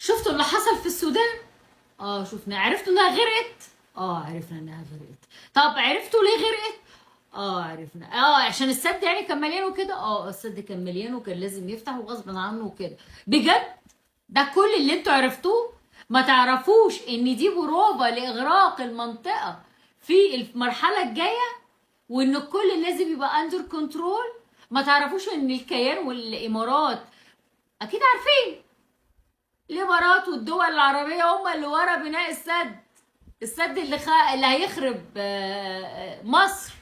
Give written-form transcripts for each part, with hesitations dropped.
شفتوا اللي حصل في السودان؟ اه شفنا. عرفتوا انها غرقت؟ اه عرفنا انها غرقت. طب عرفتوا ليه غرقت؟ اه عرفنا. اه عشان السد يعني كان مليان وكده. اه السد كان مليان وكان لازم يفتح وغصب عنه وكده. بجد ده كل اللي انتوا عرفتوه؟ ما تعرفوش ان دي بروفة لاغراق المنطقة في المرحلة الجاية، وان الكل لازم يبقى under control؟ ما تعرفوش ان الكيان والامارات، اكيد عارفين الامارات والدول العربية هم اللي ورا بناء السد، السد اللي هيخرب مصر.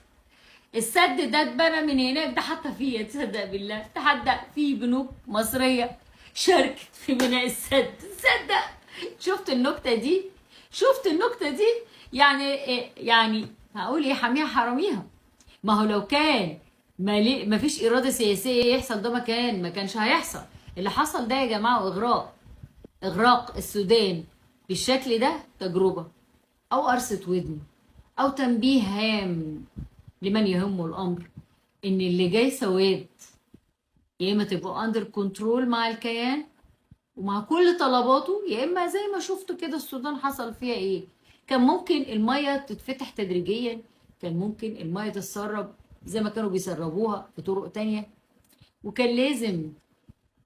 السد ده اتبنى من هناك، ده حتى فيه، تصدق بالله، ده حتى في بنوك مصرية شاركت في بناء السد. تصدق؟ شفت النكتة دي؟ شفت النكتة دي؟ يعني إيه؟ يعني هقول ايه، حاميها حراميها. ما هو لو كان ما فيش إرادة سياسية يحصل ده، ما كانش هيحصل اللي حصل ده يا جماعة. إغراق السودان بالشكل ده تجربة أو قرصة ودن أو تنبيه هام لمن يهمه الأمر إن اللي جاي سواد. يا إما تبقوا under control مع الكيان ومع كل طلباته، يا إما زي ما شفتوا كده السودان حصل فيها إيه. كان ممكن المية تتفتح تدريجيا، كان ممكن المية تتسرب زي ما كانوا بيسربوها بطرق تانية، وكان لازم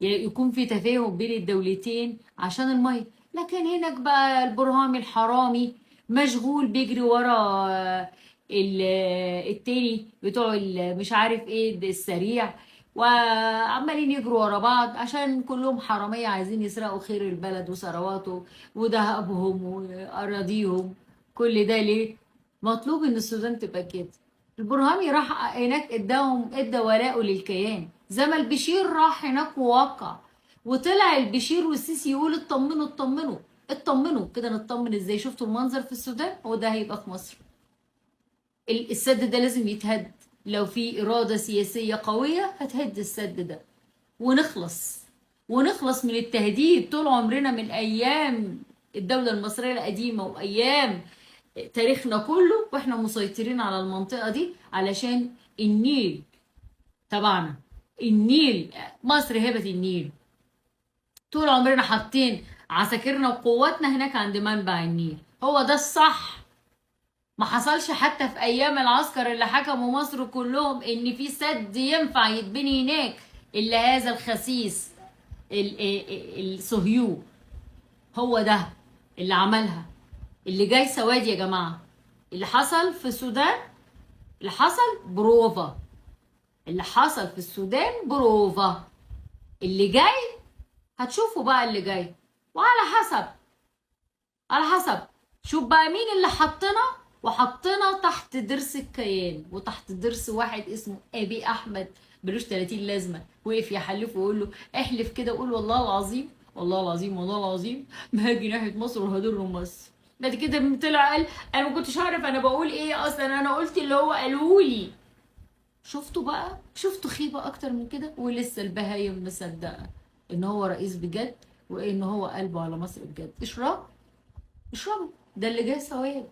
يكون في تفاهم بين الدولتين عشان المية. لكن هناك بقى البرهامي الحرامي مشغول بيجري ورا التاني بتوع مش عارف ايه السريع، وعمالين يجروا ورا بعض عشان كلهم حرامية عايزين يسرقوا خير البلد وثرواته وذهبهم وأراضيهم. كل ده ليه؟ مطلوب ان السودان تبقى كده. البرهامي راح هناك اداهم، ادى ولاءه للكيان، زي ما البشير راح هناك ووقع، وطلع البشير والسيسي يقول اطمنوا اطمنوا اطمنوا كده. نطمن ازاي؟ شفتوا المنظر في السودان؟ هو ده هيبقى في مصر. السد ده لازم يتهد. لو في إرادة سياسية قوية هتهد السد ده ونخلص من التهديد طول عمرنا من أيام الدولة المصرية القديمة وأيام تاريخنا كله، واحنا مسيطرين على المنطقة دي علشان النيل تبعنا. النيل، مصر هبة النيل، طول عمرنا حاطين عساكرنا وقواتنا هناك عند منبع النيل. هو ده الصح. ما حصلش حتى في ايام العسكر اللي حكموا مصر كلهم ان في سد ينفع يتبني هناك الا هذا الخسيس الصهيو، هو ده اللي عملها. اللي جاي سواد يا جماعة. اللي حصل في السودان، اللي حصل بروفا، اللي حصل في السودان بروفا. اللي جاي هتشوفوا بقى اللي جاي، وعلى حسب، على حسب شوف بقى مين اللي حطنا وحطنا تحت ضرس الكيان وتحت ضرس واحد اسمه ابي احمد ملوش 30 لازمه، وقف يحلف ويقول له احلف كده قول والله العظيم والله العظيم والله العظيم ما هاجي ناحية مصر وهضر مصر. بعد كده طلع قال انا ما كنتش عارف انا بقول ايه اصلا، انا قلت اللي هو قالولي. شفتوا بقى؟ شفتوا خيبه اكتر من كده؟ ولسه البهايم مصدقه ان هو رئيس بجد وان هو قلبه على مصر بجد. اشرب اشربوا، ده اللي جاي سواد.